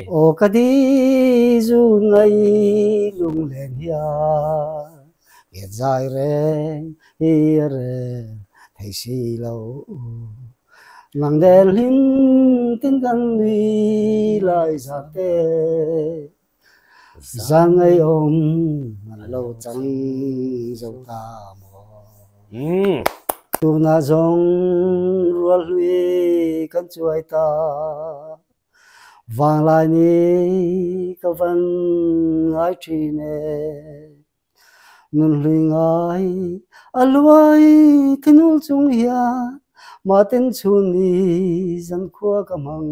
Aw ka di zu ngai lunglen hian nget zai reng hi a rel thei si lo. Nang del hlim tin kan nui lai zan te zan ngaihawm an lo chang zo ta maw. Tunah zawng rual hlui kan chuai ta. Vanglai ni ka van ngai thin e, Nun hlui ngai a luai thinul chung hian Mahten chhun ni zankhua ka hmang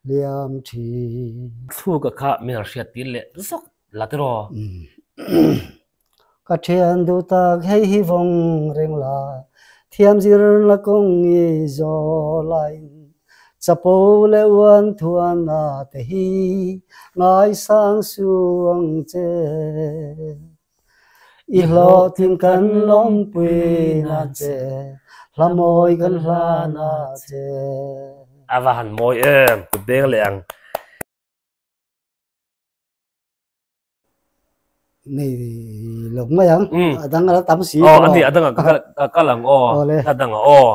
liam thin. Thluka kha min han hriat tir leh zawk la tiraw? Ka thian duh tak hei hi vawng reng la, thiam zir la kawng i zaw lain chapo leh uan thuan na te hi ngaisang su ang che. I hlawhtling kan lawmpui na che, hla mawi kan hla na che. A va han mawi em, kut beng leh ang. Nei lo mai ang a dang a la tam si aw ani a dang a kal ang aw a dang a aw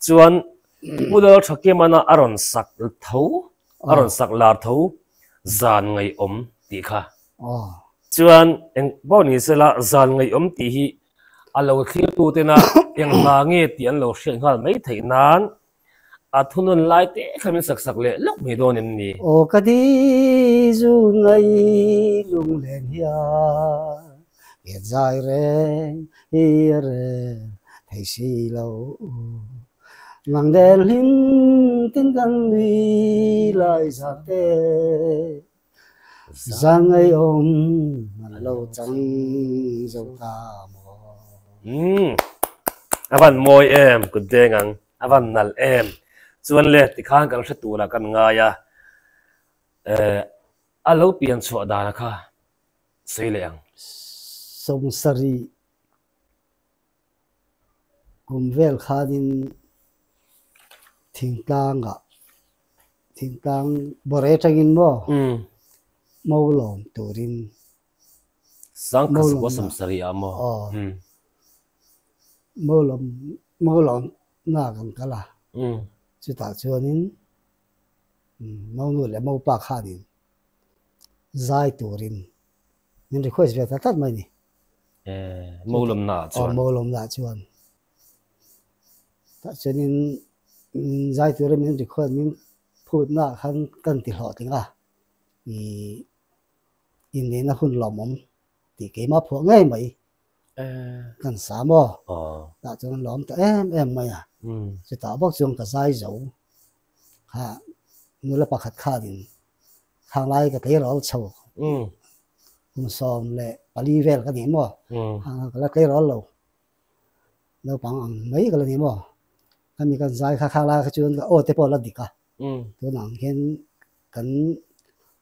chuan Pu Lal Thakimana a rawn sak tho a rawn sak lar tho zan ngaihawm tih kha chuan eng pawh ni sela zan ngaihawm tih hi a lo thlir tu tena eng hla nge tih an lo hriat nghal mai theih nan A thunun lai te kha min sak sak leh lawk mai dawn em ni? Aw ka di zu ngai lunglen hian nget zai reng hi a rel thei si lo. Nang del hlim tin kan nui lai zan te zan ngaihawm an lo chang zo ta maw. Umm a van mawi em kut deng ang. A van nalh em. Chuan le tikhan kan hre turah kan ngai a, eh a lo pian chhuah dana kha sawi leh ang. Sawmsarih kum vel khanin thingtlangah thingtlang bawrh atangin maw Maulawm turin Sangkhat sakua sawmsarih ah maw? Aw. Maulawm Maulawm na kan kal a. Chutah chuanin Maunu leh Maupa khanin zai turin min request ve ta tlat mai ni. Maulawm na ah chuan. Aw Maulawm na ah chuan. Tah chuanin zai turin min request min phutna ah khan kan ti hlawhtling a. Ih Inneihna hun lawmawm tih keimah phuah ngei mai kan sa maw? Tah chuan an lawm ta em em mai a. Chutah bawk chuan ka zai zo kha nula pakhat khanin khanglai ka tleirawl chho kum 14 vel ka ni maw? Ka la tleirawl lo naupang ang mai ka la ni maw? Khami kan zai kha khanglai kha chuan ka aw te pawh a la dik a. Tunah ang hian kan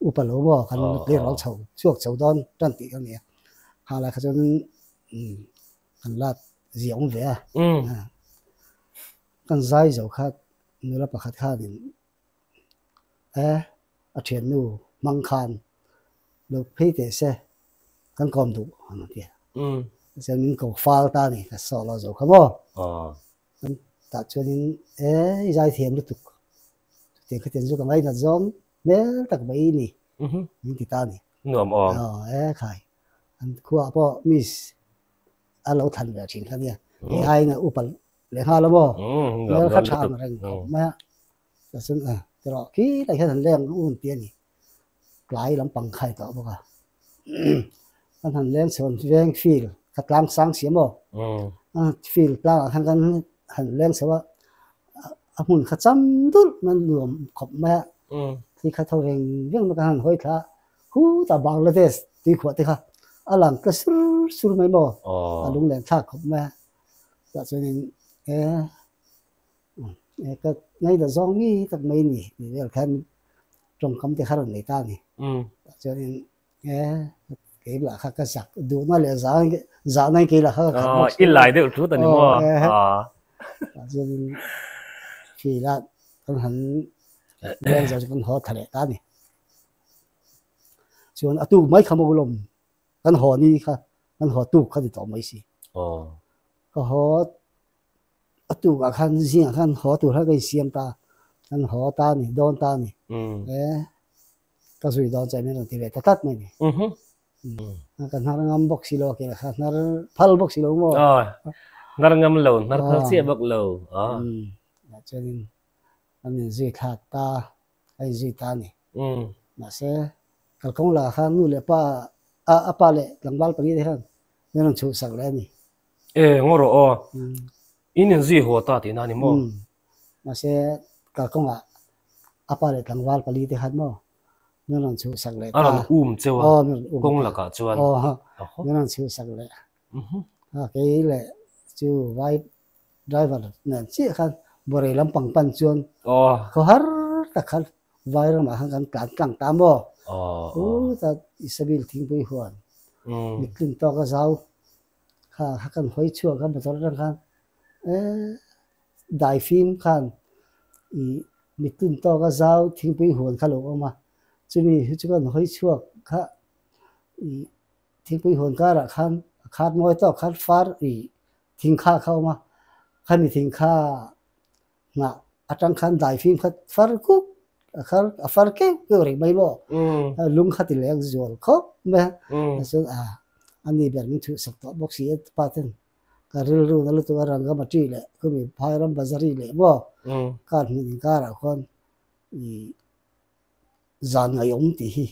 upa lo maw kan tleirawl chho chhuak chho dawn tan tih ka ni a kha lai kha chuan kan la zia awm ve a kan zai zo kha nula pakhat khanin e a thiannu hmang khan lo phei teh se kan kawm duh an ti a chuan min ko fal ta a ni ka sawh lo zo kha maw. Kan tah chuanin e i zaithiam lutuk chutiang khatiang chu ka ngainat zawng hmel tak mai i ni min ti ta a ni. Nuam awm. Aw e khai an khuaah pawh miss a lo thlan ve thin kha nia kei aiin a upa leh nghal a maw hmel kha tha ang reng khawp mai a tah chuan a tiraw khilai hian han leng un tih a ni tlai lampang khai tawh bawk a. Kan han leng chho veng field kha tlang sang si maw field tlangah khan kan han leng chho a a hmun kha cham dulh mai a nuam khawp mai a thli kha tho veng veng mai kan han hawi thla a khutah Bangladesh tuikhuah te kha a lang tla sur sur mai maw a lunglen thlak khawp mai a tah chuanin e Ka ngaihtuah zawng mi tak mai ni tih vel khan tawngkam te kha rawn nei ta a ni. Tah chuanin e kei lah kha ka zak duhna leh zahna in kei lah kha ka khat bawk si. I lai deuh thut a ni maw? Tah chuanin khi la kan han leng zo chu kan haw tha leh ta a ni. Chuan a tuk mai kha maw lawm kan haw ni kha kan haw tuk kha ti tawh mai si. Ka haw a tuk ah khan zingah khan haw tur kha ka insiam ta kan haw ta a ni dawn ta a ni. E ka zui dawn chuan min rawn ti ve ta tlat mai ni. Ka hnar ngam bawk si lo a keh kha hnar phal bawk si lo maw. Hnar ngam lo hnar phal chiah bawk lo. Chuanin an inzui thlak ta a inzui ta a ni. Mahse, kalkawng lakah khan nu leh pa a a pa leh tlangval pali te khan min rawn chhuhsak leh a ni. E, ngaw rawh aw. In inzui haw ta tihna a ni maw? Mahse, kalkawngah a pa leh tlangval pali te khan maw min rawn chhuhsak leh ta. A rawn um cheu a, kawng lakah chuan. Aw, min rawn chhuhsak leh. A kei leh chu vai Driver nen chiah khan Borei lampang pan chuan khaw har tak khan vai ramah khan kan tlan tlang ta maw? Chuta Isabil thingpui huan mittlin tawk a zau kha kha kan hawi chhuak a motor atang khan eee daifim khan ih mittlin tawk a zau thingpui huan kha lo awm a, chumi hi chu kan hawi chhuak kha ih thingpui huan karah khan a khat mawi tawk khan far ih Thingkha kha a awm a, khami thingkha nghah atang khan daifim kha far kuk a khar a far keuh keuh reng mai maw? Lung kha ti leng zual khawp mai a, chuan a ani ber min thuhsak tawh bawk si a pa ten ka rilru na lutuk a Rangamati leh khumi Phairam Bazari leh maw kar hmun inkarah khuan ih zan ngaihawm tih hi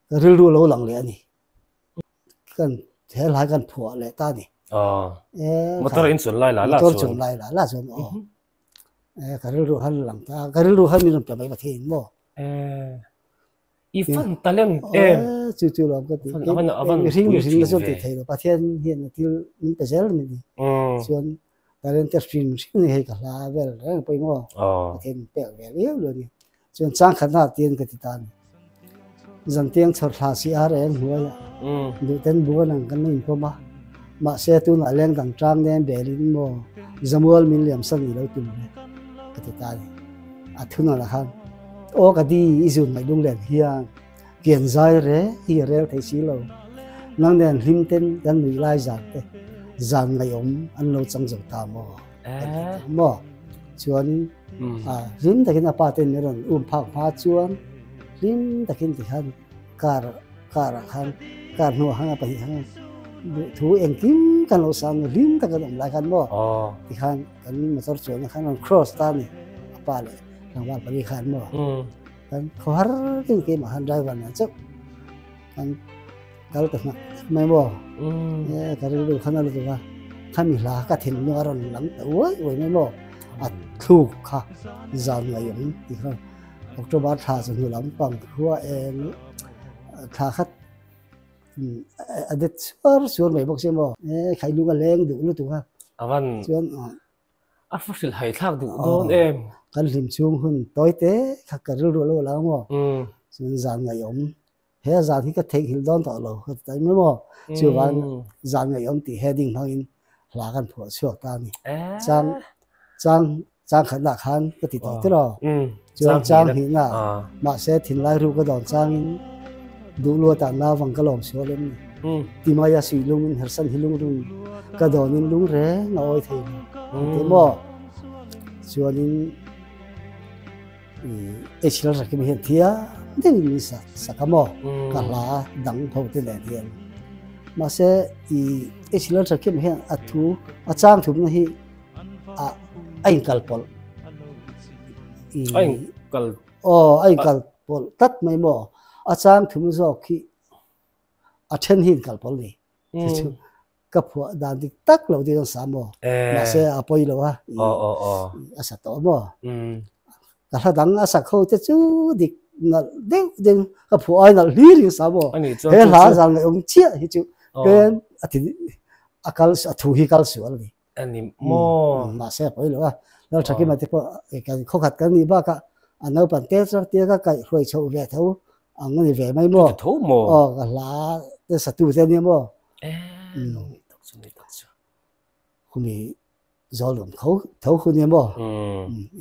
ka rilru lo lang leh a ni. Kan he hlai kan phuah leh ta ni. Aw. Motor in chun lai la la chuan. Motor chun lai la la chuan aw. Eh ka rilru han lang ta ka rilru han min rawn pe mai Pathian in maw. Eh i fan talent em. Eh chu chu lawm ka ti. Avan avan mihring mihring na chuan ti thei lo Pathian hian a thil min pe zel a ni. Chuan talent te hrim hrim ni hei ka hla vel reng pawh i maw. Pathian min pek ve riau lo a ni. Chuan chang khat na tian ka ti ta ni. Zantiang chhawr thla si ar eng hnuaiah duhten buan ang kan lo inpawm a. Mahse tunah leng dang tang nen belin maw Zamual min liam san ni lo tum ve ka ti ta ni. A thunah lah khan aw ka di i zun ngaih lunglen hian kian zai re hi a rel thei si lo. Nang nen hlim ten kan nui lai zan te zan ngaihawm an lo chang zo ta maw ka ti ta maw. Chuanin hlim takin a pa ten min rawn um phak hma chuan hlim takin tikhan car car ah khan car hnuah khan a pahnih khan duhthu engkim kan lo sang a hlim tak an awm lai khan maw tikhan kan motor chuanna khan rawn cross ta a ni a pa leh tlangval pali khan maw kan khawhar deuh keimah khan driver nen chauh kan Kal ta hnak mai maw? E ka rilru khan a lutuk a, khami hla ka thinlung a rawn lang ta uai uai mai maw? A thluk kha zan ngaihawm tih kha October thla chu hnu lam pang khua eng thla khat a det suar suar mai bawk sia maw? E khailung a leng duh lutuk a. Avan. Chuan A va hrilh hai thlak duh dawn em? Kan hlim chhung hun tawi te kha ka rilru a lo la maw? Chuan zan ngaihawm He zan hi ka theihnghilh dawn tawh lo ka ti ta em maw? Chuvang zan ngaihawm tih heading hmangin hla kan phuah chhuak ta a ni. Chang chang chang khatnah khan ka ti tawh tiraw? Chuan chang hnihna mahse thinlai ru ka dawn changin duh luatah nauvang ka lawm sual em ni? Ti maia suih lungin hersan hi lungrun ka dawnin lung reng a awi thei lo ka ti maw? Chuanin H Lalrakim hian thiam deuhin min sak sak a maw ka hla dang ho te nen hian mahse i H Lalrakim hian a thu a chang thumna hi a a inkal pawlh i a inkal aw a inkal pawlh tlat mai maw a chang thum zawk hi a then hi inkal pawlh ni chu Ka phuah dan dik tak lo ding an sa maw? Mahse a pawi lo a, a sa tawh maw? Ka hla dang a sak ho te chu dik nalh deuh deuh ka phuah ai nalh hlir in sa maw? He hla zan leh awm chiah hi chu pen a ti a kal a thu hi kal sual a ni. Ani maw? Mahse a pawi lo a, Lalthakima te pawh kan khawkhat kan nih bakah a naupang te chuan tia ka kaih hruai chhoh ve tho ang a ni ve mai maw? Tho maw? Aw ka hla te satu te ania maw? Khumi zawlawm tho tho khu nia maw?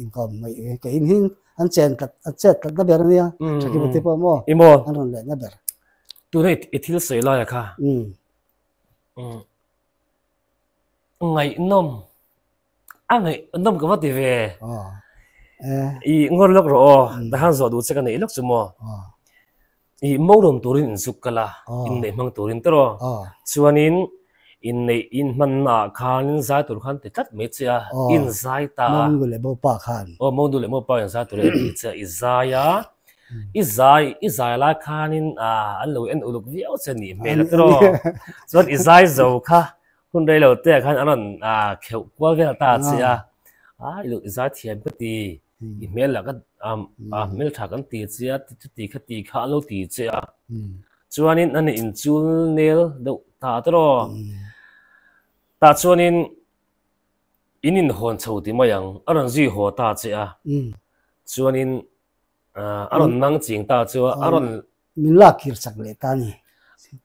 Inkawm mai ka in hin. An chen tlat, an chet tlat na ber a nia. Thakima te pawh maw? I maw? An rawn leh na ber. Tuna i thil sawi laia kha. Ngaihnawm. A ngaihnawm ka va ti ve. I ngawr lawk rawh aw. Tahan zawh duh che ka neih lawk chu maw? I morum turin inzuk kal a, inneih hmang turin te rawh. Chuanin inneih inhmanna ah khan zai tur khan ti tlat mai che a, inzai ta a. Monu leh mopa khan. Aw, monu leh mopa in zai turin an ti che a, i zai a. I zai, i zai lai khanin an lo en uluk viau che nih hmel a te rawh. Chuan i zai zo kha hun rei lo te ah khan an rawn kheuh kual vel ta che a, a i lo i zai thiam ka ti. I hmel lah ka a hmel tha kan ti che a chuti kha ti kha an lo ti che a chuanin ani inchul nel deuh ta tawh tah chuanin in inhawn chho ti mai ang a rawn zui haw ta che a chuanin a rawn nang ching ta chu a rawn min lak kir chak leh ta ni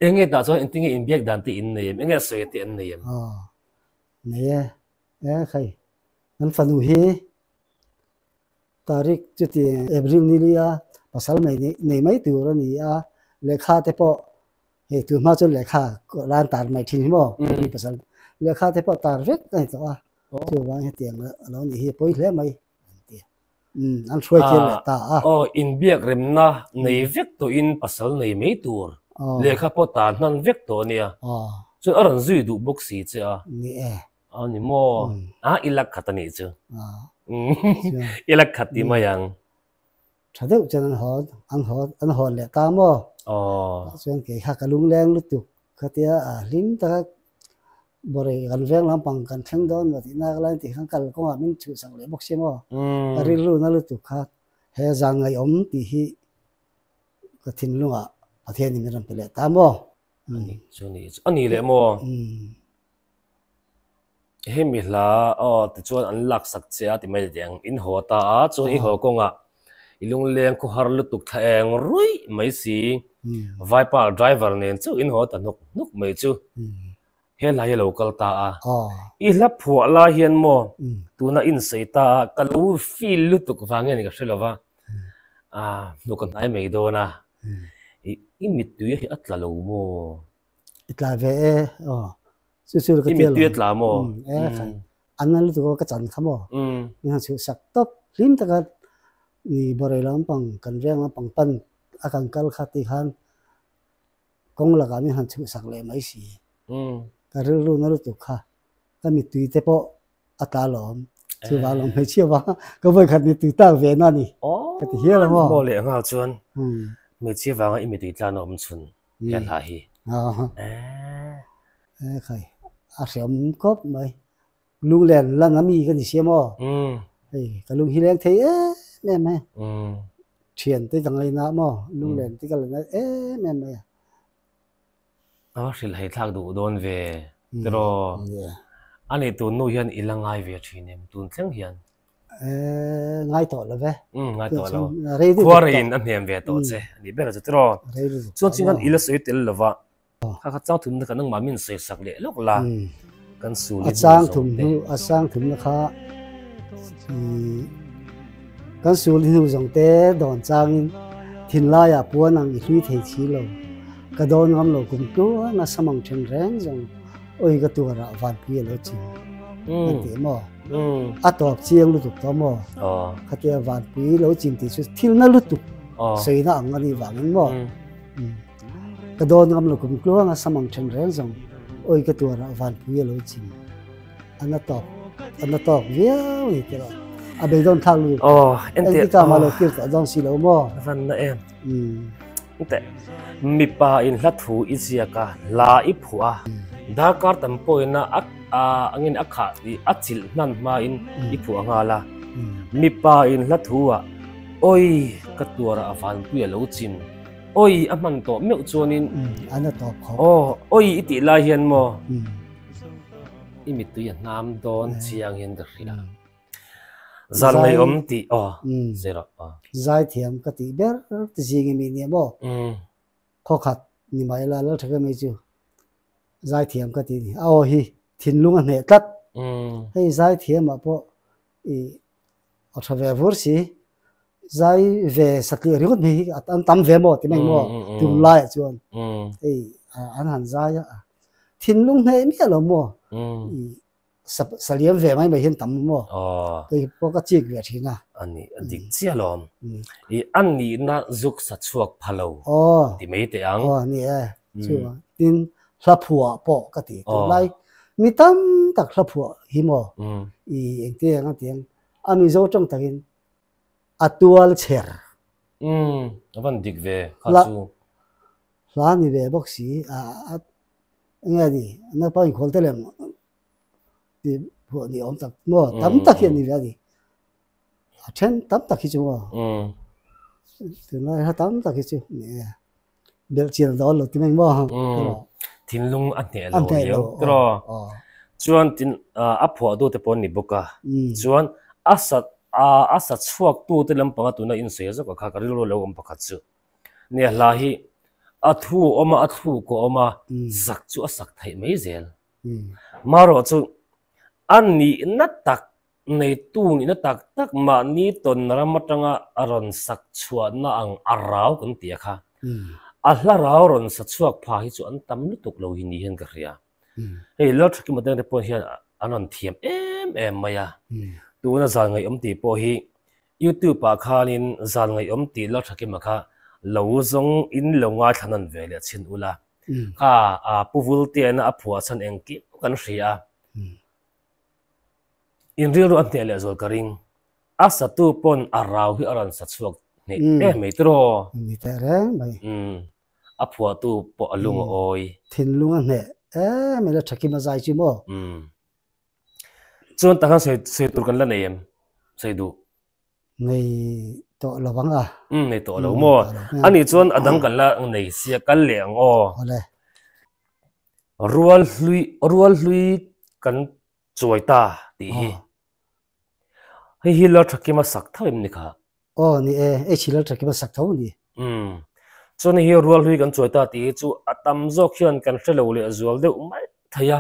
enge tah chuan engtinge inbiak dan te in nei em enge sawi te an nei em nei e e khai kan fanu hi Tarik chuti April ni li a pasal mai nei mai tur a ni a, lehkha te pawh hei tun hma chuan lehkha ran tar mai thin hi maw mi pasal lehkha te pawh tar vek a ni tawh a, chuvang hetiang a lo nih hi a pawi hle mai an ti a, umm an hruai tir leh ta a. Aw inbiak remna nei vek tawhin pasal nei mai tur lehkha pawh tar hnan vek tawh a nia, chuan a rawn zui duh bawk si che a. Ni e. A ni maw? A i lak khat a nih chu. I lak khat ti mai ang. Tha deuh chuan an haw an haw an hawn leh ta maw? Aw. Tah chuan kei kha ka lungleng lutuk khatia a hlim taka bawrei kan veng lampang kan thleng dawn maw tih nak lai tih khan kal kawngah min chhuhsak leh bawk si maw? Ka rilru na lutuk kha he zan ngaihawm tih hi ka thinlungah Pathianin min rawn pe leh ta maw? A nih chu a nih chu a nih leh maw? Hemi hla aw tichuan an laksak che a ti mai leh ang. In haw ta a, chuan i haw kawngah i lungleng khawhar lutuk thla eng ruih mai si. Vaipa driver nen chauh in haw ta hnuk hnuk mai chu he hla hi a lo kal ta a. I hla phuah lai hian maw tuna insawi ta a, ka lo feel lutuk vang nge ni ka hre lo va, hnuk a hnai mai dawn a, i mittui hi a tla lo maw? I tla ve e aw chu chu ka tia lo. I mittui a tla maw? E khai an nan lutuk aw ka chan kha maw? Min han chhuh sak tawp hlim taka ni Borei lampang kan veng lampang pan a kan kal kha ti khan kawng lakah min han chhuh sak leh mai si. Ka rilru na lutuk kha ka mittui te pawh a tla lawm. Chuvang lawm hmeichhia vang ka vawikhat mittui tak ve na ni ka ti hial a maw? Maw leh nghal chuan hmeichhia vanga i mittui tlan a awm chhun. He hla hi. E khai a hreawm khawp mai. Lunglen lan a mi ka ni sia maw? Hei ka lung hi leng thei em em mai. Thian te ka ngaina maw? Lunglen te ka la ngai em em mai a. A hrilh hei thlak duh dawn ve tiraw? Ani tun nu hian i la ngai ve thin em tun thleng hian? Ngai tawh lo ve. Ngai tawh lo. Khuareiin a hnem ve tawh che a nih ber chu tiraw. Chuan ching khan i la sawi tel lo va. Kha kha chang thumna kha nangmah min sawi sak leh lawk la. Kan sul i hnu zawng te. A chang thumna kha kan sul i hnu zawng te dawn changin thinlaiah puan ang i hlui thei si lo. Ka dawn ngam lo kum tluang a samang then reng zawng awi ka tuarah vanpui a lo chim. Kan ti maw? A tawp chiang lutuk tawh maw? Khatia vanpui lo chim tih chu thil na lutuk sawina ang a nih vangin maw? Ka dawn ngam lo kum tluang a samang then reng zawng awi ka tuarah vanpui a lo chim. A na tawp a na tawk viau a ni tiraw? A beidawn thlak lutuk tawh. Engtikah mah lo kir tawh dawn si lo maw? Van na em. Teh, mipa in hla thu i ziak a, hla i phuah a, darkar tam pawhin a angin a khah tih a chilh hnan hmain i phuah nghal a. Mipa in hla thu ah, Awi, ka tuarah a vanpui a lo chim. Awi, a hman tawh meuh chuanin. An a tawp khawp. Aw, awi i tih lai hian maw? I mittui a hnam dawn chiang hian ka hria. Zan ngei awm tih aw zir aw. Zaithiam ka tih ber ti zing i mi nia maw? Khawkhat ni mai la lal tha mai chu zaithiam ka tih ni. A aw hi thinlung a hneh tlat. Hei zaithiam ah pawh i aw tha ve vur si. Zai ve satliah ringawt mai hi an tam ve maw ti mai maw tunlaiah chuan hei an han zai a, thinlung hneh miah lo maw saliam ve mai mai hian tam maw hei pawh ka chik ve thin a. A nih a dik chiah lawm. I a nihna zuk sa chhuak pha lo ti mai teh ang. Aw ni e chu tin hla phuah pawh ka ti tunlai mi tam tak hla phuah hi maw i engtin eng a ti ang a Mizo tawng takin a tual chher. Umm, a van dik ve kha chu. Hla ni ve bawk si, a enge ni, naupang inkhawl te lem tih phuah ni awm tak maw, tam tak hi a ni ve a ni. A then tam tak hi chu maw, tunlai hla tam tak hi chu ni e, belh chian dawn lo ti mai maw. Thinlung a hneh lo riau tiraw. Chuan tin a phuah tu te pawh an ni bawk a, chuan a sa a sa chhuak tu te lampanga tuna insawi zawk kha ka rilru lo awm pakhat chu. Nia hla hi a thu a awm a, a thluk a awm a, sak chu a sak theih mai zel. Marawh chu a nihna tak Neitu nihna tak tak mahni tawn ram atanga a rawn sak chhuahna ang a rau kan ti a kha. A hla rau rawn sa chhuak pha hi chu an tam lutuk lo hi ni hian ka hria. Hei Lalthakima te pawh hian an rawn thiam em em mai a. Tuna zan ngaihawm tih pawh hi YouTube ah khanin zan ngaihawm tih Lalthakima kha lo zawng in lo ngaithla nan ve leh chhin ula. Kha Pu Vultiana a phuah chhan engkim kan hria a. In rilru a hneh leh zual ka ring. A satu pawn a rau hi a rawn sa chhuak hneh em mai tiraw? Ni teh reng mai. Umm, a phuahtu pawh a lung a awi. Thinlung a hneh em mai la thakim a zai chu maw? Umm. Chuan takhan sawi sawi tur kan la nei em? Sawi duh. Nei tawh lo ang a. Umm, nei tawh lo maw? Anih chuan a dang kan la nei sia kal leh ang aw. Awle. Rual hlui rual hlui kan Chuai ta tih hi. Hei hi Lalthakima sak tho em ni kha? Aw ni e, HC Lalthakima sak tho ni. Umm. Chuan hei hi rual hlui kan chuai ta tih hi chu a tam zawk hian kan hre lo leh zual deuh mai thei a,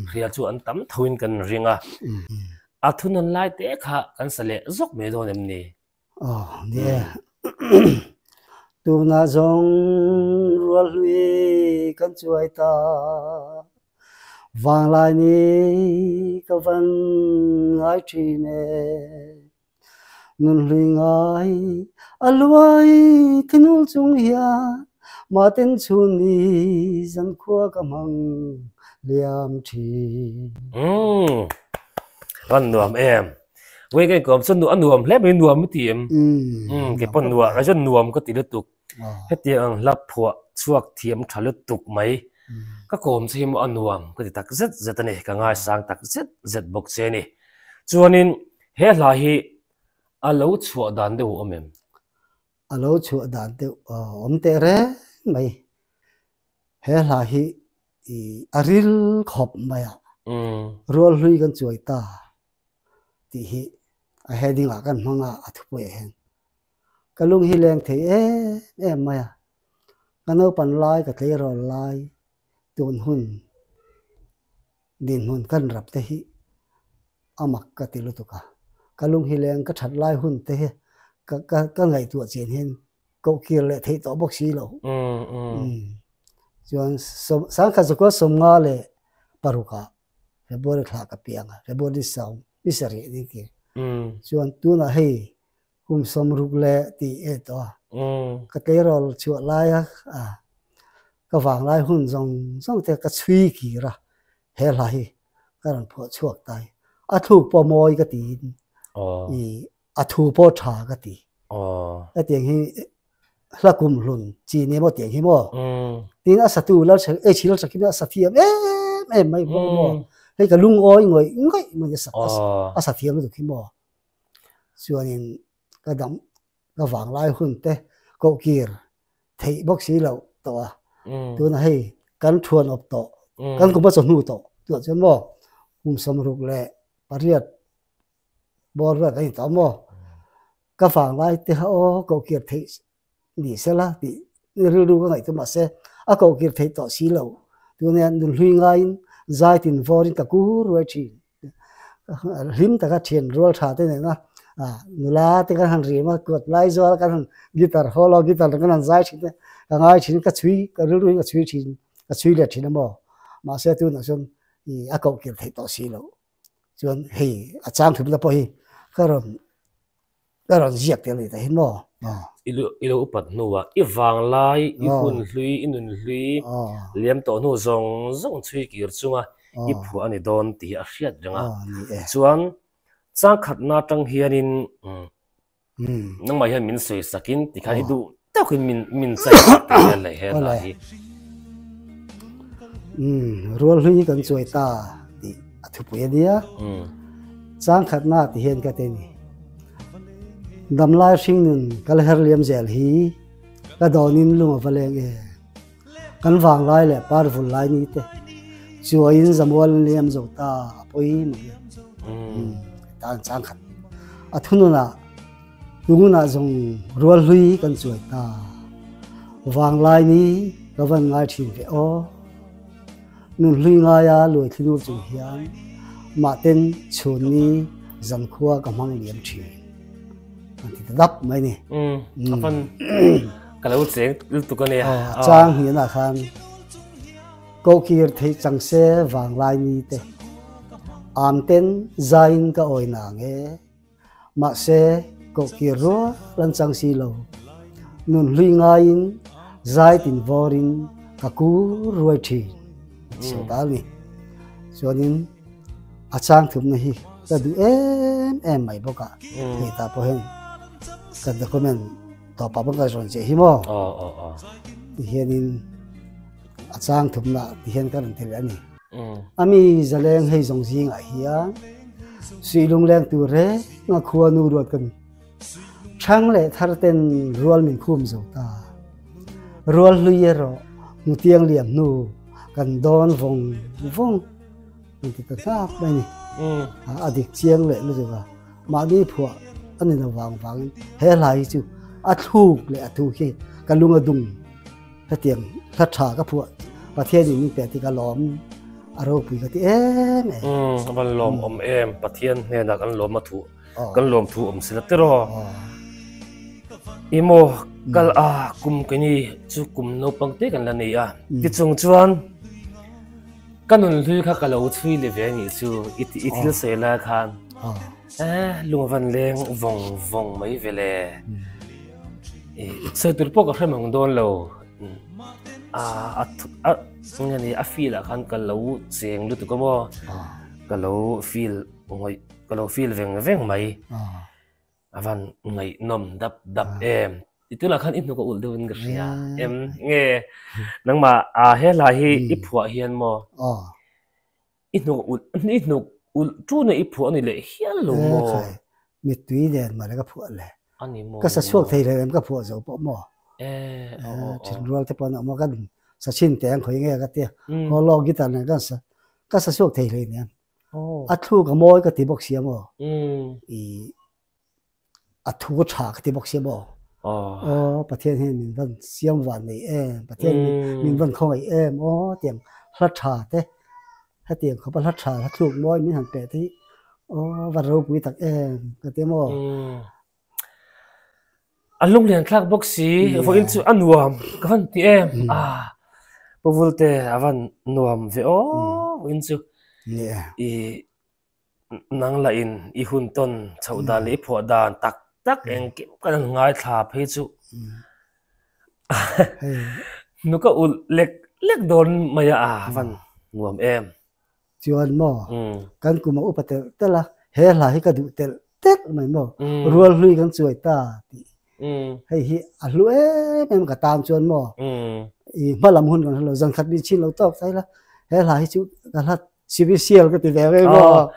hria chu an tam thoin kan ring a. A thunawn lai te kha kan sa leh zawk mai dawn em ni? Aw ni e. Tunah zawng rual hlui kan chuai ta. Vanglai ni ka van ngai thin e. Nun hlui ngai a luai thinul chung hian mahten chhun ni zankhua ka hmang liam thin. Umm van nuam em. Wei ka inkawm chuan a nuam hle mai nuam i ti em? Umm kei pawh nuam kei chuan nuam ka ti lutuk. Hetiang ang hla phuah chhuak thiam tha lutuk mai. Ka kawm chu hi maw a nuam ka ti tak zet zet a ni, ka ngaisang tak zet zet bawk che a ni. Chuanin he hla hi a lo chhuah dan deuh a awm em? A lo chhuah dan deuh a awm teh reng mai. He hla hi a ril khawp mai a, rual hlui kan chuai ta tih hi a heading ah kan hmang a, a thupui ah hian. Ka lung hi leng thei em em mai a, ka naupan lai ka tleirawl lai tun hun dinhmun kan rap te hi a mak ka ti lutuk a, ka lung hi leng ka that lai hun te hi ka ka ngaihtuah chin hian koh kir leh theih tawh bawk si lo. Chuan sangkhat zakua sawmnga leh parukah February thla ka piang a, February sawm ni sarih ni ki. Chuan tunah hei kum sawmruk leh tih e tawh a, ka tleirawl chhuah laia ka vanglai hun zawng zawng te ka chhui kir a, he hla hi ka rawn phuah chhuak ta hi. A thluk pawh mawi ka tiin i a thu pawh tha ka ti. Hetiang hi hla kum hlun chi ni emaw tiang hi maw? Tin a satu Lalchhe H Lalchhakimi a sa thiam em em mai bawk maw? Hei ka lungawi ngawih ngawih mai a sa a sa thiam lutuk hi maw? Chuanin ka dam ka vanglai hun te kohkir theih bawk si loh tawh a. Tunah hei kan thuan awp tawh kan kum a chawhnu tawh tunah chuan maw kum 68 bawr vel kan intawh maw? Ka vanglai te kha aw kohkir theih ni sela tih rilru ka ngaihtuah mahse a kohkir theih tawh si lo. Tunah hian nunhlui ngaiin zai tin vawrin ka kur ruai thin. Hlim taka thian rual tha te nena Nula te kan han rim a, kawt lai zual kan han guitar hawl a, guitar kan han zai thin te ka ngai thin, ka chhui ka rilru hi ka chhui thin, ka chhui leh thin a maw. Mahse tunah chuan ih a koh kir theih tawh si loh. Chuan hei a chang thum te pawh hi ka rawn Ka rawn ziak tel ni ta hi maw? I i lo upat hnuah i vanglai, i hun hlui, i nun hlui liam tawh hnu zawng zawng chhui kir chunga i phuah a ni dawn tih hi a hriat reng a. Chuan changkhatna atang hianin nangmah hian min sawi sakin tikhan i duh takin min min chai sak tih vel leh he hla hi. Rual hlui kan chuai ta tih a thupui a nia. Changkhatna ti hian ka ti a ni. Damlai hringnun kal her liam zel hi ka dawnin lung a va leng em. Kan vanglai leh par vul lai ni te chuaiin zamual an liam zo ta a pawi mai a. Tan changkhat a thununah Tungunah zawng rual hlui kan chuai ta. Vanglai ni ka van ngai thin ve aw. Nun hlui ngaia luai thli nur chung hian mahten chhun ni zankhua ka hmang liam thin. An ti ta dap mai ni. A van ka lo cheng lutuk a nia. Chang hnianah khan kokir theih chang se vanglai ni te amten zaiin ka awi nang e. Mahse, kohkir rual an chang si lo. Nun hlui ngaiin zai tin vawrin ka kur ruai thin a ti sawi ta a ni. Chuanin a chang thumna hi ka duh em em mai bawk a, hei tah pawh hian ka document tawpah pawh ka rawn ziah hi maw? Ti hianin a chang thumna ti hian ka rawn ti leh a ni. A mi zaleng hei zawng zingah hian suih lungleng tur reng a khua nu ruat ka ni. Thang leh thar ten rual min khum zo ta. Rual hlui erawh hnutiang liam hnu kan dawn vawng vawng an ti ta hlak mai ni. A dik chiang leh lutuk a, mahni phuah a ni lo vang vangin he hla hi chu a thluk leh a thu khi ka lung a dung. Hetiang hla tha ka phuah Pathian in min pek tih ka lawm a ropui ka ti em em. Umm a van lawm awm em Pathian hnenah kan lawm a thu kan lawm thu awm sila tiraw. Emaw kal a kum keini chu kum naupang te kan la nei a tichung chuan ka nun hlui kha ka lo chhui leh ve anih chu i thil sawi lai khan lung a van leng vawng vawng mai ve le. Sawi tur pawh ka hre mang dawn lo. A a nge ni a feel ah khan ka lo cheng lutuk a maw ka lo feel ngawih ka lo feel veng veng mai a van ngaihnawm dap dap em i tunah khan i hnuk a ulh deuhin ka hria em nge nangmah a he hla hi i phuah hian maw i hnuk ulh i hnuk ulh tuna i phuah a ni leh hial lo maw? Mittui nen mah le ka phuah le. Ka sa chhuak thei hlei em ka phuah zo pawh maw? Thin rual te pawh an awm a, kan sa chhin teh ang khawi nge ka tia. Haw lawk guitar nen kan sa, ka sa chhuak thei hlei nen. A thluk a mawi ka ti bawk sia maw? I a thu tha ka ti bawk sia maw? Aw Pathian hian min van siam van nei em, Pathian min van khawngaih em aw tiang hla tha te Hetiang khawpa hla tha hla thluk mawi min han peh te hi aw va ropui tak em ka ti maw. A lunglian thlak bawk si, vawiin chu a nuam ka van ti em. Ah, Pu Vulte a van nuam ve aw vawiin chu. I nang lah in i hun tawn chhoh dan leh i phuah dan tak tak engkim kan han ngaithla phei chu. Hnuk a ulh lek lek dawn mai a, a van nuam em. Chuan maw, kan kum a upa telh telh a, he hla hi ka duh telh telh mai maw, rual hlui kan chuai ta tih. Hei hi a hlu em em ka tan chuan maw, i hma lam hun kan hre lo, zan khat min chhin lo tawk ta ila, he hla hi chu ka hla Sivisial ka ti ve reng maw?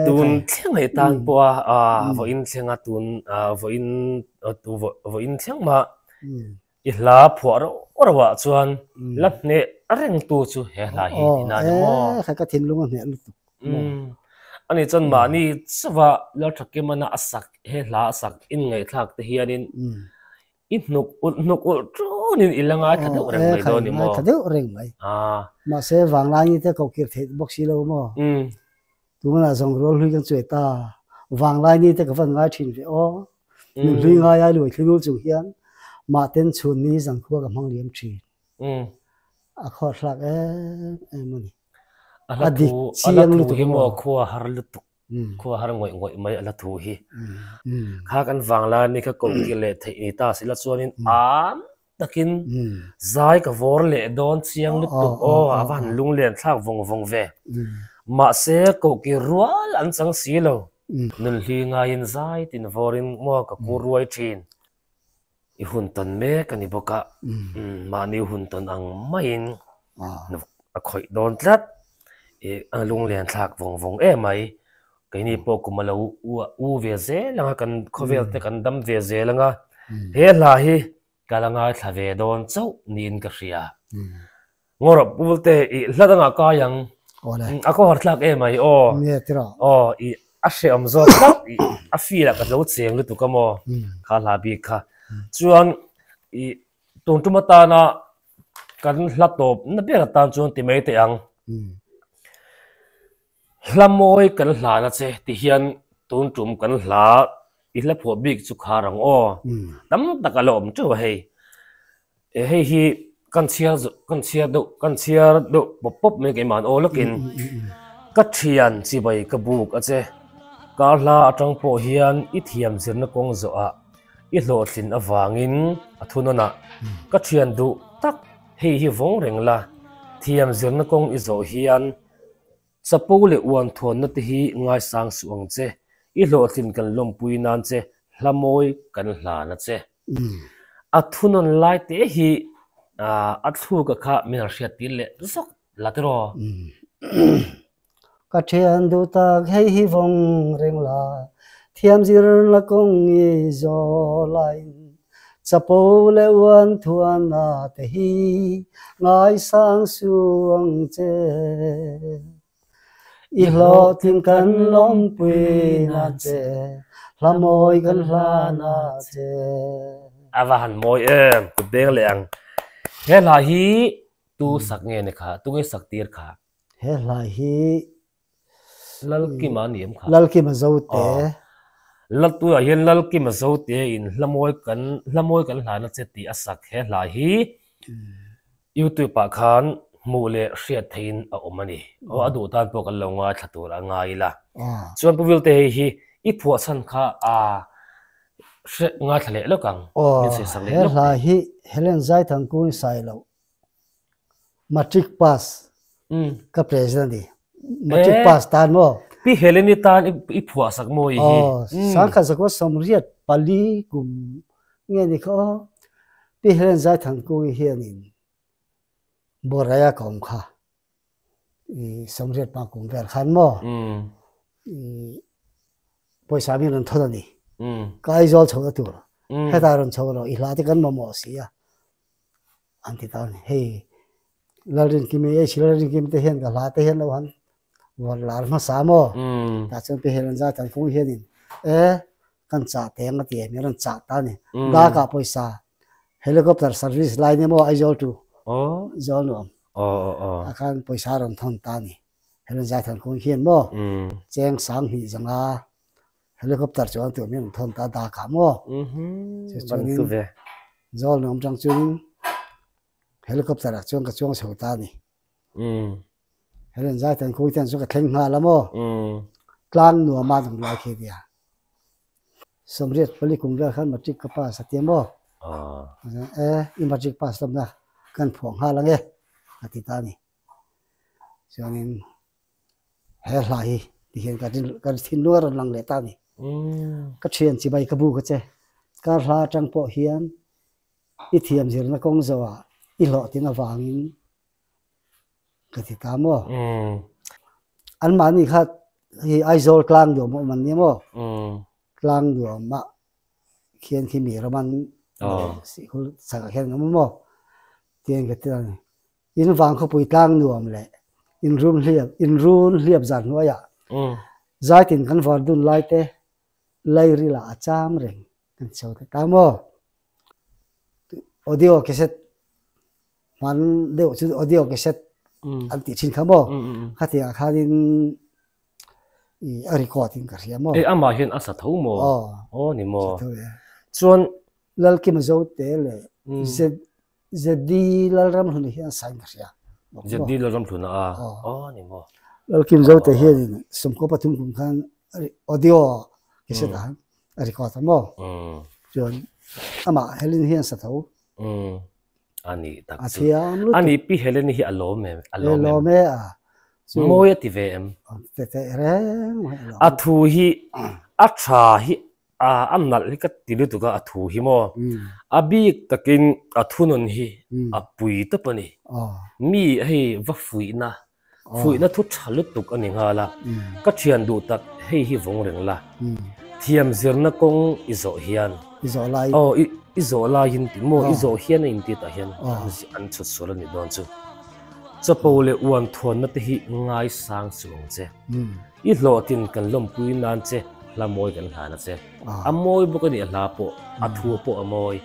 Tun thleng hei tan pawh a vawiin thlenga tun vawiin vawiin thleng mah i hla phuah rauh rauh ah chuan la hneh reng tu chu he hla hi ti na ni maw? Kha ka thinlung a hneh lutuk. Ani chuan mahni chauha Lalthakimana a sak he hla a sak inngaihthlak te hianin I hnuk ulh hnuk ulh ṭunin i la ngaithla deuh reng mai dawn ni maw? Ngaithla deuh reng mai. Mahse vanglai ni te ko kir theih bawk si lo maw? Tunah zawng rual hlui kan chuai ta. Vanglai ni te ka van ngai thin ve aw. Min hlui ngai ai luai thli nul chung hian mahten chhun ni zankhua ka hmang liam thin. A khawh thlak em em a ni. A hla thu a hla thu hi maw khua har lutuk khua har ngawih ngawih mai a hla thu hi. Kha kan vanglai ni kha koh kir leh theih ni ta sila chuanin am takin zai ka vawr leh dawn chiang lutuk aw a va han lunglen thlak vawng vawng ve. Mahse kohkir rual an chang si lo. Nunhlui ngaiin zai tin vawrin maw ka kur ruai thin. I hun tawn mek a ni bawk a, mahni hun tawn ang maiin a khawih dawn tlat. I a lunglen thlak vawng vawng em mai. Keini pawh kum a lo u ve zel ang a, kan khawvel te kan dam ve zel ang a, he hla hi ka la ngaithla ve dawn chauh niin ka hria. Ngawrh Pulte i hla dangah kai ang, a khawhar thlak em ai aw, aw i a hrehawm zawk tlat i a feel ah ka lo cheng lutuk a maw kha hla bik kha. Chuan i tun tum atana kan hla tawp na ber atan chuan ti mai teh ang. Hla mawi kan hlan a che ti hian tun tum kan hla i hla phuah bik chu khar ang aw. Tam tak a la awm teuh a hei. E hei hi kan chhiar kan chhiar deuh kan chhiar deuh pawp pawp mai keimah aw lawkin ka thian chibai ka buk a che. Kar hla atang pawh hian i thiam zirna kawng zawhah i hlawhtlin avangin a thunawn ah ka thian duh tak hei hi vawng reng la thiam zirna kawng i zawh hian Chapo leh uan thuanna te hi ngaisang suh ang che, i hlawhtlin kan lawmpui nan che hla mawi kan hlan a che. A thunawn lai te hi a thluka kha min han hriat tir leh zawk la tiraw? Ka thian duh tak hei hi vawng reng la, thiam zirna kawng i zaw laiin Chapo leh uan thuana te hi ngaisang suh ang che. I hlawhtling kan lawmpui na che, hla mawi kan hla na che. A va han mawi em, kut beng leh ang. He hla hi tu sak nge ni kha, tu nge sak tir kha? He hla hi Lalkima a ni em kha? Lalkima Zote. Laltuiah hian Lalkima Zote in hla mawi kan hla mawi kan hlana che tih a sak he hla hi YouTube ah khan hmuh leh hriat theihin a awm a ni. Aw a duh tan pawh kan lo ngaithla tur a ngai ila. Chuan Pu Vilte hei hi i phuah chhan kha a hre ngaithla leh lawk ang. Aw he hla hi Helen Zaithangkung Sailo Matric pass ka president i matric pass tan maw? Pi Heleni tan i phuah sak maw i hi? Aw, sangkhat zakua sawmriat pali kum nge ni kha aw. Pi Helen Zaithankungi hianin Boraia ka awm kha i sawmriat hma kum vel khan maw i pawisa mi rawn thawn a ni. Ka Aizawl chhohna tur hetah rawn chho rawh i hla te kan mamawh si a. An ti ta a ni. Hei Lalrinkimi ei si Lalrinkimi te hian ka hla te hian lo han vawrh lar hmasa maw? Tah chuan pi Helen zat an kung hianin e kan chah teng a ti em rawn chah ta a ni. Dakah pawisa helicopter service lai ni maw Aizawl to Zawl nuam ah khan pawisa rawn thawn ta a ni. Helen zat an kung hian maw cheng 2000 zanga Helicopter chuan tur min rawn thawn ta dak ah maw? Chu chuanin zawl nuam tang chuanin helicopter ah chuan ka chuang chho ta a ni. Helen zai tan kung ten chu ka thleng nghal a maw? Tlang nuam a dang ruai khi nia. Sawmriat pali kum vel khan matric ka pass a tia maw? E, i matric pass lamna kan phuah nghal ang e a ti ta a ni. Chuanin He hla hi ti hian ka ka thinlung a rawn lang leh ta a ni. Ka thian chibai ka bu ka che. Kar hla atang pawh hian i thiam zirna kawng zawhah i hlawhtin avangin ka ti ta maw? Anmahni kha hei Aizawl tlang duam a awm an nia maw? Tlang duamah khian khi mi ram an sikul chakah khian an awm a maw? Tihian ka ti a ni. In vang khawpui tlang nuam leh in rum hliap in run hliap zan hnuaiah zaitin kan var dun lai te lairil ah a cham reng kan chho ta ta maw? Audio cassette hman deuh chu audio cassette an tih thin kha maw? Khatiang ah khanin. I a record in ka hria maw? E amah hian a sa tho maw? Aw. Aw ni maw? Sa tho e. Chuan. Lalkima Zote leh Z ZD Lalramhluna hian sa in ka hria. ZD Lalramhluna a? Aw ni maw? Lalkima Zote hianin 13 kum khan audio cassette ah khan a record a maw? Chuan amah Helen hian sa tho. Ani tak chu. Thiam lutuk. Ani Pi Heleni hi a lawm em? A lawm em? Lawm e a. Mawi a ti ve em? Te te reng mai a lawm. A thu hi a tha hi a nalh hi ka ti lutuk a a thu hi maw. A bik takin a thunun hi a pui tawp a ni. Mi hei va fuihna Fuihna thu tha lutuk a ni nghal a, ka thian duh tak hei hi vawng reng la, thiam zirna kawng i zawh hian, aw i zawh laiin ti maw, i zawh hian a inti tah hian an chhut sual a nih dawn chu. Chapo leh uan thuanna te hi ngaisang suh ang che. I hlawhtlin kan lawmpui nan che hla mawi kan hlan a che. A mawi bawk a nih a hla pawh, a thu pawh a mawi.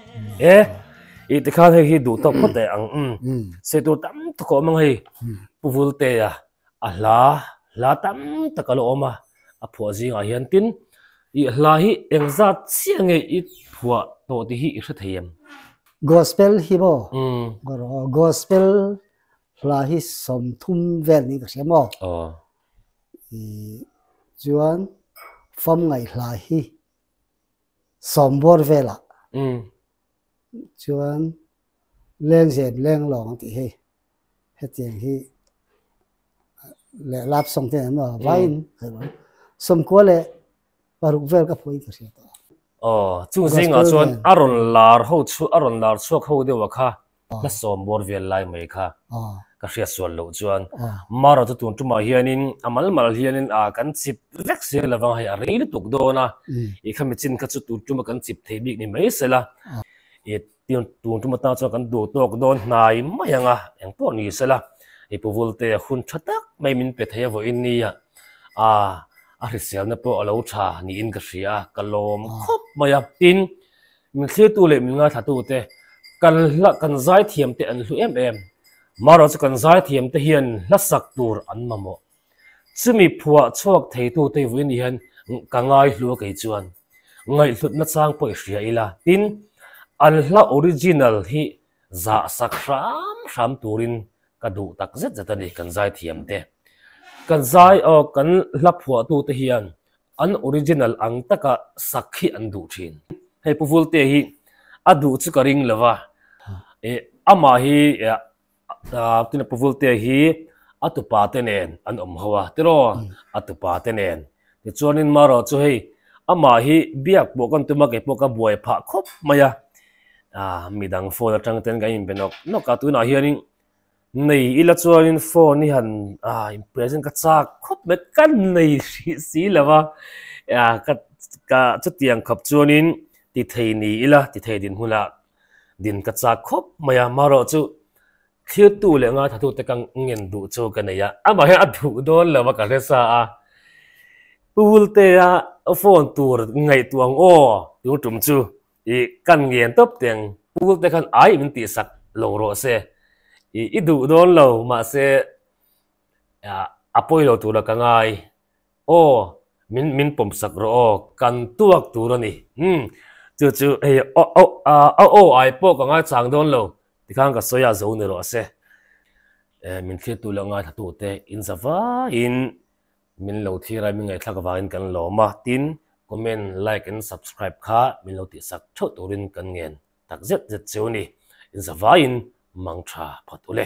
E! I tikhan hei hi duh tawk phawt eh ang umm sawi tur tam tak a awm ang hei Pu Vultea a hla hla tam tak a lo awm a a phuah zingah hian tin i hla hi engzat chiah nge i phuah tawh tih hi i hre thei em? Gospel hi maw? Gospel hla hi 30 vel niin ka hria maw? Aw. I chuan famngaih hla hi sawm bawr velah Chuan lengzem lenglawng tih hi hetiang hi leh lap sawng te an awm vaiin 96 vel ka phuain ka hria tawh a. Aw, chung zingah chuan a rawn lar ho chu a rawn lar chhuak ho deuh a kha hla sawm bawr vel lai mai kha ka hriat sual loh chuan Mara chu tun tumah hianin a mal mal hianin a kan chip vek si lovang hei a rei lutuk dawn a, i khami chin kha chu tun tuma kan chip thei bik ni mai sela i tun tum atang chuan kan duh tawk dawn hnai mai ang a, eng pawh ni sela i pu Vulte hun tha tak mai min pe thei a vawiin nia a a hriselna pawh a lo tha niin ka hria a, ka lawm khawp mai a, tin Min thlirtu leh min ngaithlatute kan hla kan zaithiamte an hlu em em. Marawh chu kan zaithiamte hian hlasak tur an mamawh. Chumi phuah chhuak theitute hi vawiin hian ka ngaihlu a kei chuan ngaihhlutna chang pawh i hria ila. Tin, an hla original hi zahsak hram hram turin ka duh tak zet zet a ni kan zaithiamte. Kan zai aw kan hla phuahtute hian An original ang taka sak hi an duh thin. Hei Pu Vulte hi a duh chu ka ring lo va, eh amah hi tuna Pu Vulte hi a tupa te nen an awm ho a tiraw, a tupa te nen. Tichuanin marawh chu hei amah hi biak pawh kan tum a keipawh ka buai phah khawp mai a, midang phone atang ten kan inbe nawk nawk a, tunah hianin Nei ila chuanin phone hi han ah in present ka chak khawp mai ka nei hrih si lo a, ah ka ka chutiang khawp chuanin ti thei ni ila ti thei dinhmunah din ka chak khawp mai a, marawh chu thirtu leh ngaithlatute ka ngen duh chu ka nei a, amah hian a duh dawn lo a ka hre sa a, Pu Vultea phone tur ngaihtuah ang aw tun tum chu. I kan ngen tawp teng pool te khan ai min tih sak lo rawh se. I i duh dawn lo mahse a pawi lo tura ka ngai. Aw min min pawm sak rawh aw kan tuak tur a ni. Umm chu chu hei aw aw a aw ai pawh ka ngai chang dawn lo tikhan ka sawi a zo ni rawh se. Min thlir tu leh ngaithla tute in za vaiin Min lo thlir a, min ngaihthlak avangin kan lawm a, tin, comment, like and subscribe kha min lo tihsak theuh turin kan ngen tak zet zet cheu a ni. Inzavaiin mang tha phawt u le.